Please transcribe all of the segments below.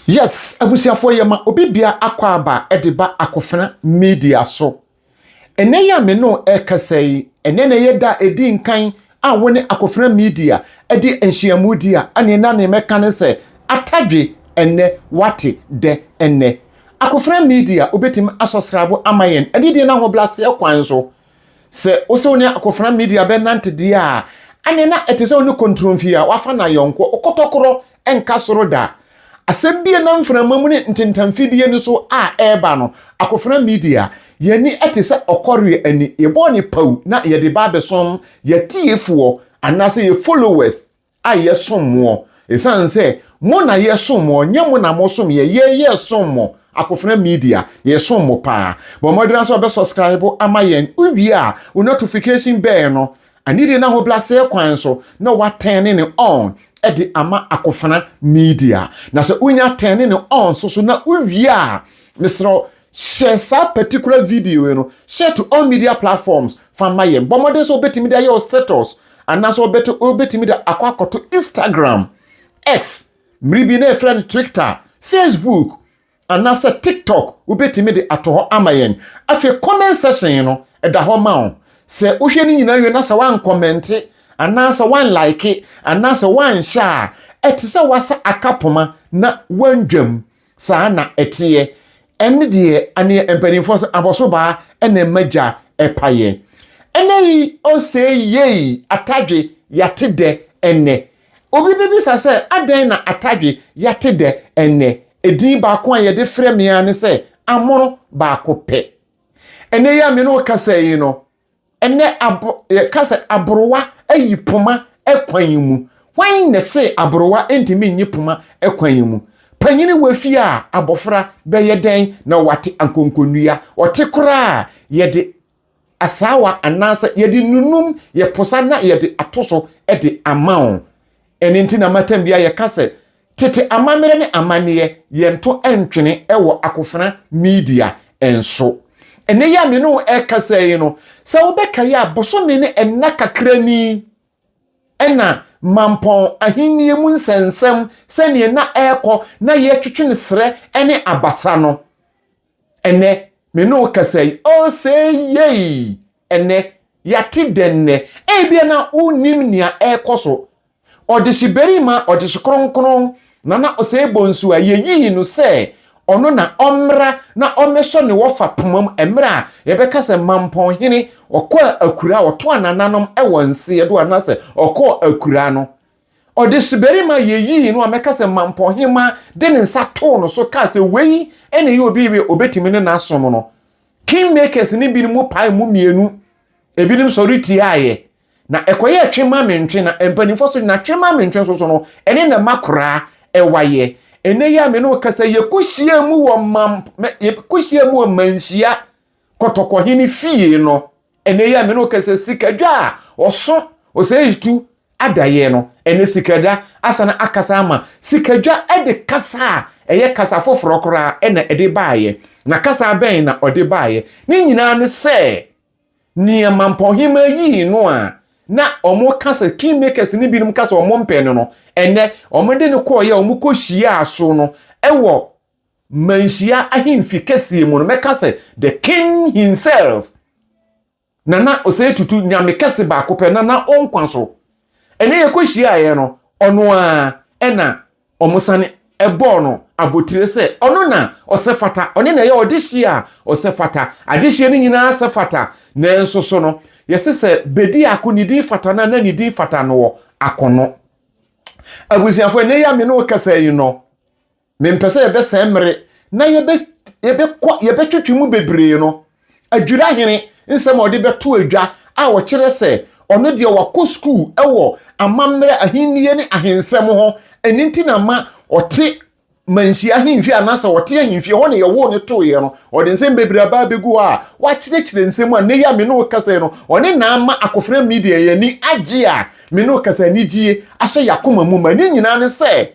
Yes, abusuafoɔ yɛma obi bia akɔ aba de ba Akofena Media so. Ɛnɛ yi a me ne wo ɛrekasa yi, ɛnɛ na ɛyɛ da a ɛdi nkan a wo ne Akofena Media de nhyiamu di a, ɛne na ne mɛka ne sɛ atadwe ɛnɛ wate dɛ ɛnɛ. Akofena Media wobɛtumi asɔsrabo ama yɛn adidie no ahobrɛaseɛ kwan so. Sɛ wo sɛ wo ne Akofena Media bɛnante deɛ a, ɛne na ɛte sɛ wo ne kontromfie a wafa no ayɔnko, kɔtɔkorɔ nka soro da. Asɛm bi a ɛnam mframa mu ne ntentamfidie no so a ɛreba no, Akofena Media, yɛn ani te sɛ ɔkɔreɛ ani. Yɛbɔɔ no pawu na yɛde ba abɛsom yɛn atiefoɔ anaasɛ yɛn followers a yɛsom moɔ. Ɛsiane sɛ mo na yɛsom moɔ, nyɛ mo na mosom yɛ, yɛ yɛsom mo. Akofena Media, yɛsom mo paa. Bɔ mmɔden ara sɛ wobɛ subscribe ama yɛn. Wowie a, wo notification bell no, Anidie no ahobrɛaseɛ kwan so na watɛne ne on de ama Akofena Media. Na sɛ wonya tɛne ne on so so na wowie a, mesrɛ wo, hyɛ saa particular video yi no, share to all media platforms fa ma yɛn. Bɔ mmɔden sɛ wobɛtumi de ayɛ wo status anaasɛ wobɛtumi de akɔ akɔto Instagram, X, mmere bi na yɛfrɛ no Twitter, Facebook, anaasɛ TikTok, wobɛtumi de ato hɔ ama yɛn. Afei comment section no, ɛda hɔ ma wo. Sɛ wohwɛ no nyinaa wie na sɛ woankɔmmɛnte, anaasɛ woanlike, anaasɛ woanhyɛ a, ɛte sɛ woasa aka poma na woandwam. Saa na ɛteɛ. Ɛne deɛ aneɛ mpanimfoɔ sɛ abɔsobaa na ɛma gya ɛpayɛ. Ɛnɛ yi ɔsei yei atadwe yate dɛ ɛnɛ. Obi bɛbisa sɛ adɛn na atadwe yate dɛ ɛnɛ? Edin baako a yɛde frɛ me ara ne sɛ amono baako pɛ. Ɛnɛ yi a me ne wo kasa yi no, ɛnɛ abo yɛka sɛ aborowa ayi poma kwan mu. Hwan na ɛse aborowa ntumi nyi poma kwan mu? Panyini wɔ fie a abɔfra bɛyɛ dɛn na wate ankonkonnua? Ɔte koraa a yɛde asaawa anaasɛ yɛde nunum yɛposa na yɛde ato so de ama wo. Ɛno nti na matam bia yɛka sɛ tete amammerɛ ne amanneɛ yɛnto ntwene wɔ Akofena Media nso. Ɛnɛ yi a me ne wo ɛrekasa yi no, sɛ wobɛkae a bosome ne ɛnna kakra ni ɛna Mampɔn ahennie mu nsɛnsɛm sɛdeɛ na ɛrekɔ na yɛretwetwe no serɛ ne abasa no. Ɛnɛ, me ne wo kasa yi, ose yei! Ɛnɛ, yɛate dɛn nnɛ? Ebia na wonnim nea ɛrekɔ so. Ɔdehye barima, ɔdehye kronkron, Nana Osei Bonsu a yeyii no sɛ ɔno na ɔmmra na ɔmmɛsɔ ne wɔfa poma mu mmerɛ a yɛbɛka sɛ Mampɔnhene ɔkɔɔ akuraa, ɔtoa nananom wɔ nseɛ do anaasɛ ɔkɔɔ akuraa no. Ɔdehyebarima a yeyii no a mɛka sɛ Mampɔnhemmaa de ne nsa too no so kaa sɛ wei na ɛyɛ obi a obetumi ne no asom no. Kingmakers no binom pae mu mmienu, ebinom sɔre tiaeɛ, na ɛkɔyɛɛ twe ma mentwe, na mpanimfoɔ so na twe ma mentwe nso so no, ɛne na ɛma koraa ɛwayɛ. Ɛnnɛ yi a me ne wo kasa yɛkɔhyia mu wɔ mam, yɛkɔhyia mu wɔ Manhyia Kɔtɔkɔhene fie no, Ɛnɛ yi a me ne wo kasa sikadwa a ɔso ɔsɛe adaeɛ no, ɛnɛ sikadwa asan akasa ama sikadwa de kasa a ɛyɛ kasa foforɔ koraa ɛna ɛde baeɛ. Na kasa bɛn na ɔde baeɛ? Ne nyinaa ne sɛ nea Mampɔnhema yii no a na wɔn ka sɛ kingmakers ne binom ka sɛ wɔn mpɛ no no, ɛnɛ wɔn de no kɔɔeɛ a wɔn kɔhyiaa so no ɛwɔ Manhyia ahemfi kɛseɛ mu no, mɛka sɛ the king himself, Nana Osei Tutu, nyame kɛse baako pɛ, Nana ɔnkwa so. Ɛnɛ yɛkɔhyiaeɛ no, ɔno ara ɛna wɔsane ɛbɔɔ no abotire sɛ ɔno na ɔsɛ fata, ɔne na ɛyɛ ɔdehyeɛ a ɔsɛ fata. Adehyeɛ no nyinaa sɛ fata, nanso so no, yɛse sɛ bɛdi ako ne din fata no a, na ne din fata no wɔ akono. Abusuafoɔ, ɛnɛ yi a me ne wo kasa yi no, Mempɛ sɛ yɛbɛsɛe mmere na yɛbɛ yɛbɛkɔ yɛbɛtwetwe mu bebree no. Adwirahene nsɛm a ɔde bɛto adwa a ɔkyerɛ sɛ ɔno deɛ wakɔ sukuu wɔ amammerɛ, ahennie ne ahensɛm ho, ɛno nti na ma ɔte Manhyia ahemfie anaasɛ ɔte ahemfie hɔ na yɛwoo no toeɛ no, ɔde nsɛm bebree aba abɛgu hɔ a wakyerɛkyerɛ nsɛm a nnɛ yi a me ne wo kasa yi no, ɔne na ama Akofena Media yɛn ani agye a me ne wo kasa anigyie ahyɛ yɛn akoma mu ma. Ne nyinaa ne sɛ,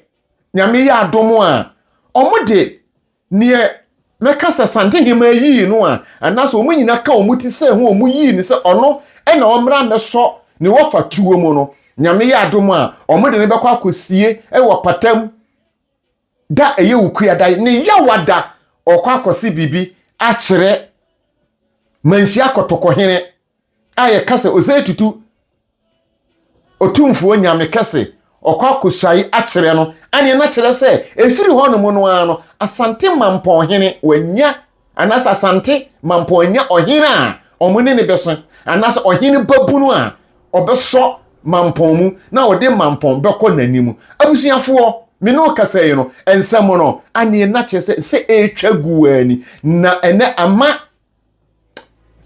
Nyame yɛ adom a, wɔn de neɛ mɛka sɛ Asantehemmaa yii no a, anaasɛ wɔn nyina ka wɔn ti sɛ ho wɔn yii no sɛ ɔno na ɔmmra mmɛsɔ ne wɔfa tuo mu no, Nyame yɛ adom a, wɔn de no bɛkɔ akɔsie wɔ patam. da ɛyɛ Wukuada yi, ne Yawada, ɔkɔ akɔse biribi akyerɛ Manhyia Kɔtɔkɔhene a yɛka sɛ Osei Tutu Otumfoɔ Nyame kɛse, ɔkɔ akɔsuae akyerɛ no, aneɛ na kyerɛ sɛ ɛfiri hɔ nom no ara no, Asante Mampɔn hene wanya, anaasɛ Asante Mampɔn anya ɔhene a wɔn ne ne bɛso, anaasɛ ɔhene babunu a ɔbɛsɔ Mampɔn mu na ɔde Mampɔn bɛkɔ n'anim. Abusuafoɔ, me ne wo kasa yi no, nsɛm no, aneɛ na kyerɛ sɛ sɛ ɛretwa gu ani, na ɛnɛ ama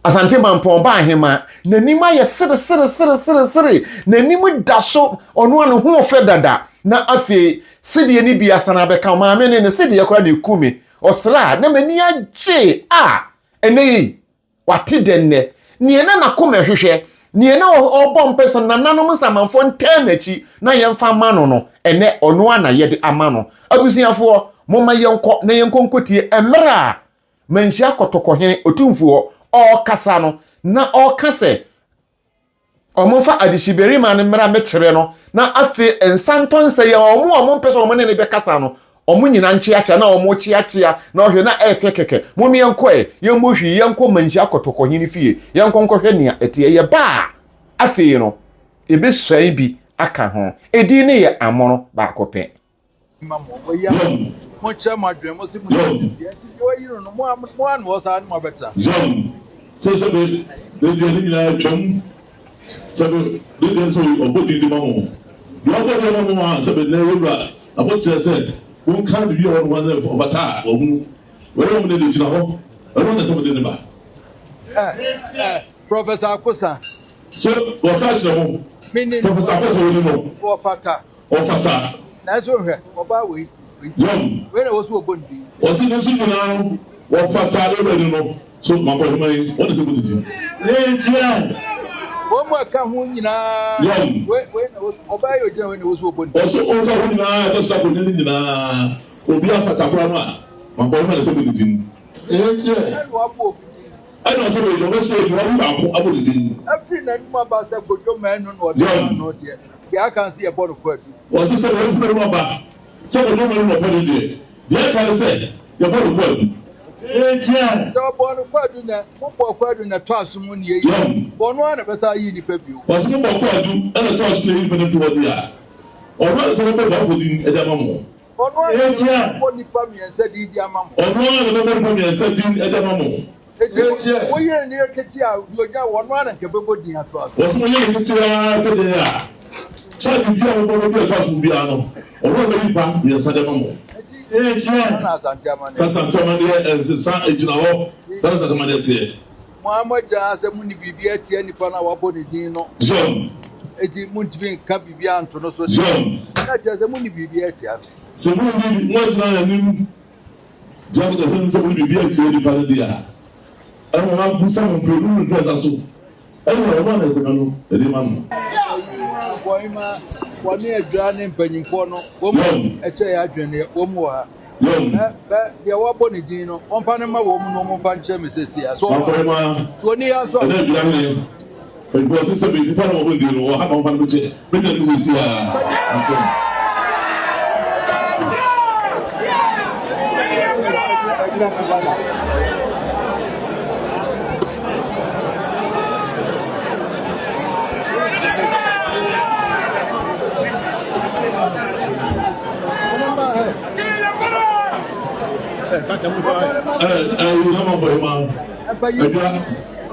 Asante Mampɔn ba ahema, n'anim ayɛ sere sere sere sere sere, n'anim da so, ɔno a ne ho ɔfɛ dada, na afei sedeɛ ne bi asan abɛka maame ne ne sedeɛ koraa na eku me, ɔsra a na m'ani agye a ɛnɛ yi wate dɛ nnɛ, neɛ na n'akoma hwehwɛ, neɛ na ɔbɔ mpɛ sɛ nananom nsamanfoɔ ntɛn n'akyi na yɛmfa ma no no, ɛnɛ ɔno a na yɛde ama no. Abusuafoɔ, momma yɛnkɔ na yɛnkɔ nkɔtie mmerɛ a Manhyia Kɔtɔkɔhene Otumfoɔ ɔrekasa no, na ɔreka sɛ, Wɔmfa adehyebarima no mmra mmɛkyerɛ no, na afei nsa ntɔ nsa yi a wɔn a wɔmpɛ sɛ wɔn ne no bɛkasa no, wɔn nyinaa nkyeakyea na wɔrekyeakyea na ɔhwɛ na ɛyɛ fɛ kɛkɛ. Mom yɛnkɔ ɛ, yɛmmɔ hwii, yɛnkɔ Manhyia Kɔtɔkɔhene fie, yɛnkɔ nkɔhwɛ nea ɛteɛ. Yɛba a, afei no, yɛbɛsuan bi aka ho. Edin no yɛ Amono baako pɛ. ma mo, wɔayi ama mo. Monkyerɛ mo adwene, mo se mo nni tebea, nti deɛ wɔayi no no, mo ara mo ara na wɔ saa ne mo abɛtena. Zion, sɛ sɛbe ne deɛ ne nyinaa atwam, sɛbe ne deɛ nso ɔbɔ din de ma mo. Deɛ ɔbɔ din ama mo a, sɛbe nnɛ yɛwura aboterɛ sɛ monka biribi a ɔwɔ ne ho sɛ ɔfata a, wahunu. Wei wɔn deɛ gyina hɔ, ɛno na ɛsɛ mode ne ba. Eh, eh, Professor Akosa. So wɔka akyerɛ mo, Menim. Professor Akosa, wonim no? Wɔfata. Ɔfata. Nanso hwɛ, ɔbaa wei, wei, Yɔn. wei na wɔsi wɔbɔ ne din. Ɔse ne nso nyinaa no wɔfata ne wura ni no so makɔhema yi wɔn na sɛ bɔ ne din. Ntia. Wɔn mu a ɛka ho nyinaa, Yɔn. wei, wei na wɔsi, ɔbaa yi ogyina wei na wɔsi wɔbɔ ne din. Ɔse ɔka ho nyinaa ɛbɛsra akonnwa no nyinaa obi afata koraa no a makɔhema na sɛ bɔ ne din. Ntia. Ɛna wɔabɔ obi din. Ɛna ɔsɛ wei deɛ ɔbɛsɛ aniwa yi baako abɔ ne din. Afiri n'anum aba sɛ Kojo Manu na ɔde Yɔn. maa no deɛ, deɛ aka ne sɛ yɛbɔ no kwaadu. Ɔse sɛ wei firi n'anum aba sɛ Kojo Manu na ɔpɛ no deɛ, deɛ aka ne sɛ yɛbɔ no kwaadu. Ntia. Sɛ ɔbɔɔ no kwaadu na mobɔɔ kwaadu na ɛtɔ asom ne yei a, Yɔn. ɔno ara na ɛbɛsan ayi nnipa bio. Ɔse mobɔ kwaadu na ɛtɔ asom na yɛyi nnipa no firi hɔ deɛ a, ɔno ara na ɛsɛ bɛbɔ boafo din de ama mo. Ɔno ara na ɔbɛbɔ nnipa mmiɛnsa din de ama mo. Ɔno ara na ɔbɛbɔ nnipa mmiɛnsa din de ama mo. Enti mo yere no yɛ ketee a, deɛ ɔgya wɔ, ɔno ara na nka ɛbɛbɔ din atoa so. Wɔse mo yere no ketee ara sɛ dɛn a, charge biara a mobɔ no bi a ɛtɔ asom biara no, ɔno na ɔbɛyi nnipa mmiɛnsa de ama mo. Enti saa na Asante amanneɛ Saa Asante amanneɛ ɛnsesa, ɛgyina hɔ, saa na Asante amanneɛ teɛ. Mo ara moagya ara sɛ monni biribiara atia nipa no a wɔabɔ ne din no. Zion. Enti montumi nka biribiara nto no so de, Zion. na kyerɛ sɛ monni biribiara atia no. Sɛ monni, moagyina n'anim gyina kotɔsrɛ anim sɛ monni biribiara atia nipa no de a, ɛnna wɔabisa mo mprenu ne mprɛnsa so, ɛnna ɔno a na akonnwa no de ma no. Ayi, Bɔhema, wɔne Adwira ne mpanyimfoɔ no, wɔn Zion. kyerɛ yɛn adwene no, wɔn wɔ ha. Yom. Ɛ, bɛ, deɛ wɔabɔ ne din no, wɔmfa no mma wɔn mu na wɔmfa nkyerɛ me seesei ara. So ɔwɔ ha? Akɔrema, So ɔnni ha nso a? ɛna adwira hene, mpanyinfoɔ se sɛbe nipa na wɔbɔ ne din no, ɔwɔ ha na wɔmfa no bɛkyɛ me nya no seesei ara. Ankyerɛ no.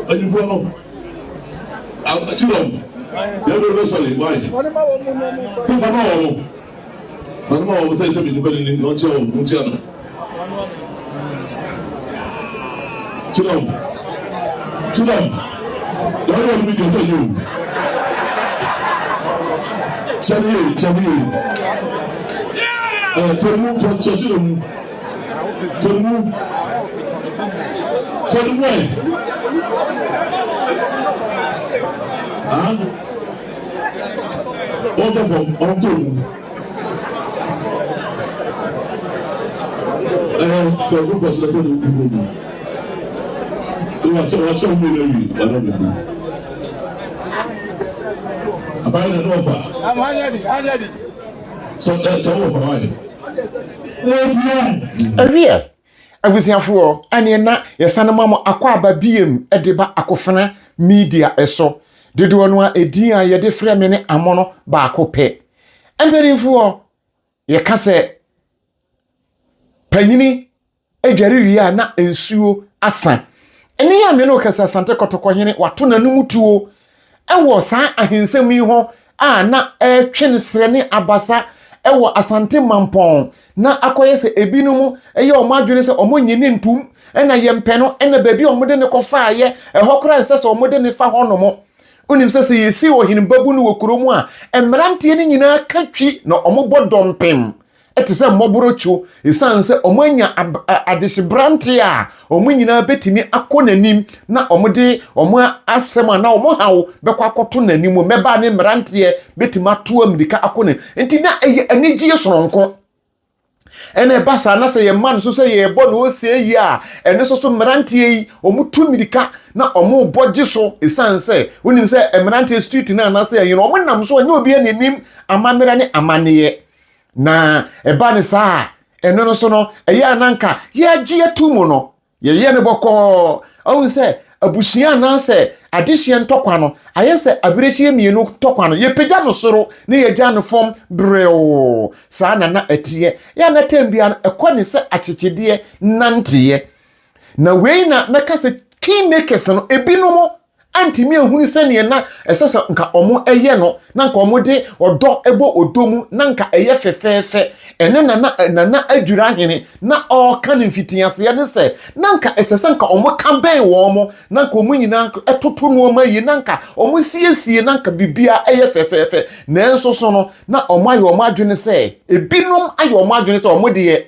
Mpanyinfoɔ no akyerɛm yɛn bɛ bɛ sɔre wae kɔfa ma wɔn ma no ma wɔn sɛ sɛ mi nipa ni ni na ɔnkyerɛ wɔn nkyerɛ no kyerɛm kyerɛm yɛn wɔ no bi deɛ ɔfɛ yi o. Kyɛ no yie, kyɛ no yie. Ɛɛ tɔ mu, tɔ tɔ kyerɛ mu. Tɔ mu. Tɔ no mu ɛ. Ah. Ɔntɔ fam, ɔntɔ mu. Ɛɛ fɛ gu fɔ so tɔ no mu mu. Wakyɛ wakyɛ mu na wi, wada mu. Abayɛ na ne ɔfa. Sɛ ɛ sɛ wɔfa wa yɛ. Ɛwiɛ, abusuafoɔ, ɛneɛ na yɛsane ma mo akwaaba biem de ba Akofena Media so. Dodoɔ no a edin a yɛde frɛ me ne Amono baako pɛ. Mpanimfoɔ, yɛka sɛ panyini adware wie a na nsuo asa. Ɛne yɛ a me ne wo kasa Asante Kɔtɔkɔhene wato n'anom tuo wɔ saa ahensɛm yi ho a na ɛretwe ne serɛ ne abasa wɔ Asante Mampɔn na akɔyɛ sɛ ebinom yɛ wɔn adwene sɛ wɔn nye ne ntum na yɛmpɛ no na baabi a wɔde ne kɔfaeɛ ɛhɔ koraa nsɛ sɛ wɔde ne fa hɔnom. Wonim sɛ sɛ yɛsi ɔhene babu no wɔ kurom a mmeranteɛ no nyinaa ka twi na wɔbɔ dɔmpem te sɛ mmɔborɔtwo esiane sɛ wɔanya adehyeberante a wɔn nyinaa bɛtumi akɔ n'anim na wɔde wɔn asɛm a na wɔn haw bɛkɔ akɔto n'anim. Mmɛbaa ne mmeranteɛ bɛtumi ato amirika akɔ n'anim. Nti na ɛyɛ anigyeɛ soronko. Ɛna ɛba saa na sɛ yɛma no so sɛ yɛrebɔ na ɔsie yi a, ɛno nso so mmeranteɛ yi wɔtu mmirika na wɔrebɔ gye so esiane sɛ wonim sɛ mmeranteɛ street no anaasɛ ɛyi no wɔnam so ɛnyɛ obi anim amammerɛ ne amanneɛ. Na ɛba ne saa a, ɛno no so no, ɛyɛ a na nka yɛagye ato mu no, yɛyɛ no bɔkɔɔ. Ɔhu sɛ abusua anaasɛ adehyeɛ ntɔkwa no, ayɛ sɛ abirekyie mmienu ntɔkwa no, yɛpagya no soro na yɛgya no fam brɛoo. Saa na na ɛteɛ. Yɛ a na tɛm biara no, ɛkɔ ne sɛ akyekyedeɛ nanteɛ. Na wei na mɛka sɛ kingmakers no, ebinom antumi ahunu sɛdeɛ na ɛsɛ sɛ nka wɔyɛ no, na nka wɔde ɔdɔ bɔ ɔdɔ mu, na nka ɛyɛ fɛfɛɛfɛ. Ɛne Nana Nana Adwira Ahene na ɔreka no mfitiaseɛ ne sɛ, na nka ɛsɛ sɛ nka wɔka bɛn wɔn, na nka wɔn nyinaa toto nneɛma yie, na nka wɔsiesie, na nka biribiara ɛyɛ fɛfɛɛfɛ. Nanso so no, na wɔayɛ wɔn adwene sɛ, ebinom ayɛ wɔn adwene sɛ wɔn deɛ,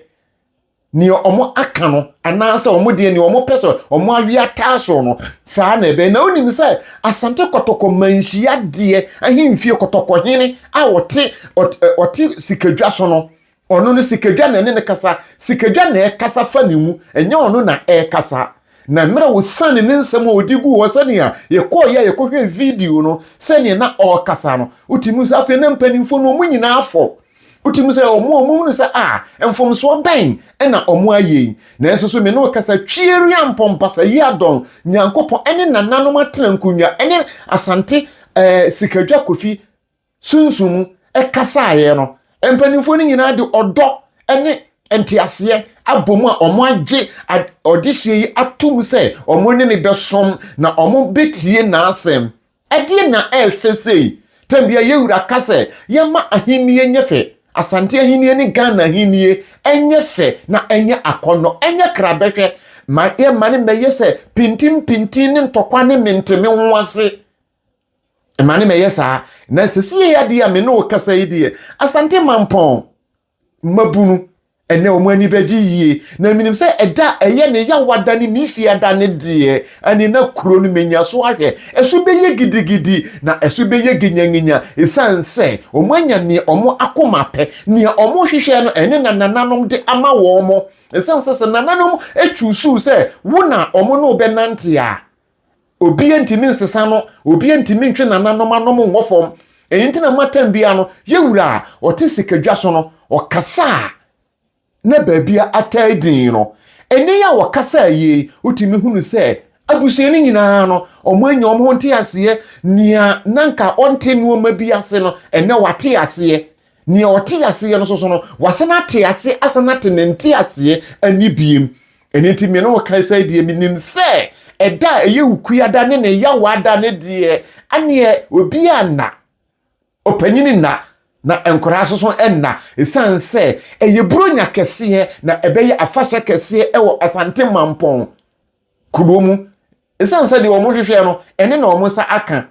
nea wɔn aka no anaasɛ wɔn deɛ nea wɔn pɛ sɛ wɔn awe ataa so no, saa na ɛbɛyɛ. Na wonim sɛ Asante Kɔtɔkɔ manhyia deɛ ahemfie kɔtɔkɔhene a ɔte ɔte sikadwa so no, ɔno no sikadwa na ɛne ne kasa, sikadwa na ɛkasa fa ne mu, ɛnyɛ ɔno na ɛkasa. Na mmerɛ wɔsiane ne nsɛm a ɔdi gu hɔ sɛnea yɛkɔɔ yɛ a yɛkɔhwɛ video no, sɛnea na ɔrekasa no, wotumi sɛ afei na mpanimfoɔ no wɔn nyinaa afɔ. Wotumi sɛ wɔn a wɔhunu sɛ a mfomsoɔ bɛn na wɔn ayɛ yi. Nanso so me ne kasa twieria mpɔmpasa yi adɔn Nyankopɔn ɛne nananom atena nkonnwa ɛne Asante Sikadwa Kofi sunsum mu ɛkasaeɛ no, mpanimfoɔ no nyinaa de ɔdɔ ɛne nteaseɛ abɔ mu a wɔn agye ɔdehyeɛ yi atom sɛ wɔn ne ne bɛsom na wɔn bɛtie n'asɛm. Ɛdeɛ na ɛɛfɛ sei. Tɛm bia yɛwura ka sɛ yɛma ahennie nyɛ fɛ. Asante ahennie ne Ghana ahennie ɛnyɛ fɛ na ɛnyɛ akɔnnɔ, ɛnyɛ krabɛhwɛ. Ma yɛma ne mmɛyɛ sɛ pintinpintin ne ntɔkwa ne menteme ho ase. Ma ne mmɛyɛ saa. Na sɛsi yɛ adeɛ a me ne wo kasa yi deɛ, Asante Mampɔn mmabunu ɛnɛ wɔn ani bɛgye yie. Na menim sɛ ɛda a ɛyɛ ne yawada ne ne fiada ne deɛ, ɛne na kuro no menya so ahwɛ. Ɛso bɛyɛ gidigidi na ɛso bɛyɛ ginyanginya, ɛsiane sɛ wɔn anya nea wɔn akoma pɛ, nea wɔn hwehwɛ no, ɛne na nananom de ama wɔn. Ɛsiane sɛ sɛ nananom atwusu sɛ wo na wɔn ne wo bɛnante a, obi ntumi nsesa no, obi ntumi ntwe nananom anom nwɔ fam. Ɛno nti na matam bia no, yɛwura a ɔte sikadwa so no, ɔkasa a na baabi a ataa din no. Ɛnɛ yi a wɔkasa yie, wotumi hunu sɛ abusua no nyinaa no, wɔn anya wɔn ho nte aseɛ. Nea na nka ɔnte nneɛma bi ase no, ɛnɛ wate aseɛ. Nea ɔte aseɛ no soso no, wasan ate ase, asan ate ne nte aseɛ ani biem. Ɛno nti me ne wo kan sɛ deɛ menim sɛ ɛda a ɛyɛ wukuada ne ne yawada ne deɛ, aneɛ obi a nna, ɔpanyini nna, na nkwadaa nso so nna, ɛsiane sɛ ɛyɛ buronya kɛseɛ na ɛbɛyɛ afahyɛ kɛseɛ ɛwɔ Asante Mampɔn kuro mu. Ɛsiane sɛ deɛ wɔn hwehwɛ no, ɛne na wɔn nsa aka.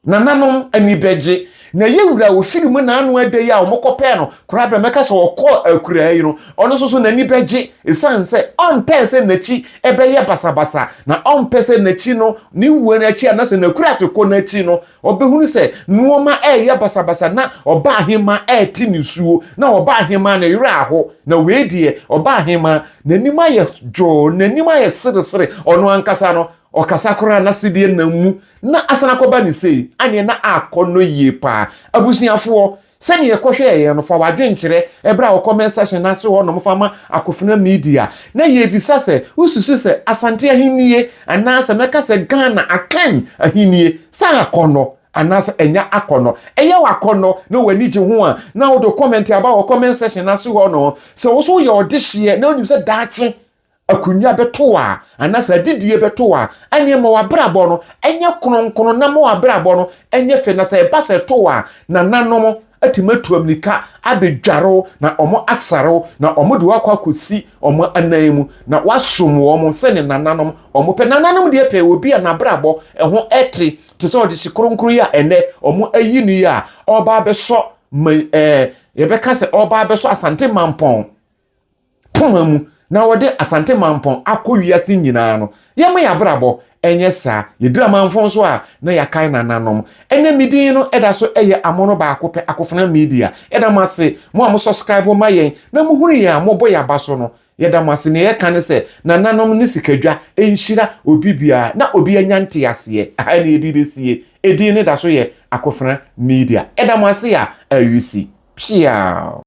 Nananom ani bɛgye. Na yɛwura a ofiri mu n'ano ɛda yi a wɔkɔpɛɛ no koraa bɛ mɛka sɛ ɔkɔɔ akuraa yi no, ɔno nso so n'ani bɛgye, ɛsiane sɛ ɔmpɛ sɛ n'akyi ɛbɛyɛ basabasa, na ɔmpɛ sɛ n'akyi no, ne wuo no akyi anaasɛ n'akuraase kɔ n'akyi no, ɔbɛhunu sɛ nneɛma ɛreyɛ basabasa na ɔba ahema ɛrete nisuo, na ɔba ahema ne werɛ aho. Na wei deɛ, ɔba ahema n'anim ayɛ dwoo, n'anim ayɛ seresere, ɔno ankasa no ɔkasa koraa n'asedeɛ nam mu na asan akɔba ne sei aneɛ na akɔ no yie paa. Abusuafoɔ, Sɛnea yɛkɔhwɛeɛ no, fa w'adwenkyerɛ bra wɔ comment section no ase hɔnom fa ma Akofena Media. Na yɛrebisa sɛ, wosusu sɛ Asante ahennie anaasɛ mɛka sɛ Ghana Akan ahennie sɛ akɔnnɔ anaasɛ ɛnyɛ akɔnnɔ? Ɛyɛ wo akɔnnɔ na w'ani gye ho a, na wode comment aba wɔ comment section no ase hɔnom. Sɛ wo nso woyɛ ɔdehyeɛ na wonim sɛ daakye akonnwa bɛto wo a, anaasɛ adidie bɛto wo a, ɛneɛ ma w'abrabɔ no nyɛ kronkron na ma w'abrabɔ no nyɛ fɛ, na sɛ ɛba sɛ ɛto wo a, nananom atumi atu amirika abɛdware wo na wɔn asare wo na wɔn de wo akɔ akɔsi wɔn anan mu na wasom wɔn sɛne nananom wɔn pɛ. Nananom deɛ pɛ obi a n'abrabɔ ɛho ɛte te sɛ ɔdehye kronkron yi a ɛnɛ wɔn ayi no yi a ɔba abɛsɔ ma ɛɛ yɛbɛka sɛ ɔba abɛsɔ Asante Mampɔn poma mu na wɔde Asante Mampɔn akɔ wiase nyinaa no, yɛmma yɛn abrabɔ nyɛ saa. Yɛduru amanfo nso a, na yɛakae nananom. Ɛnnɛ me din no da so yɛ Amono baako pɛ, Akofena Media. Yɛda mo ase, mo a mo subscribe ma yɛn na mohunu yɛn a mobɔ yɛn aba so no. Yɛda mo ase. Nea yɛka ne sɛ, nananom ne sikadwa nhyira obi biara na obi anya nteaseɛ. Aha na yɛde bɛsie. Edin no da so yɛ Akofena Media. Yɛda mo ase a, awisi. Piaw!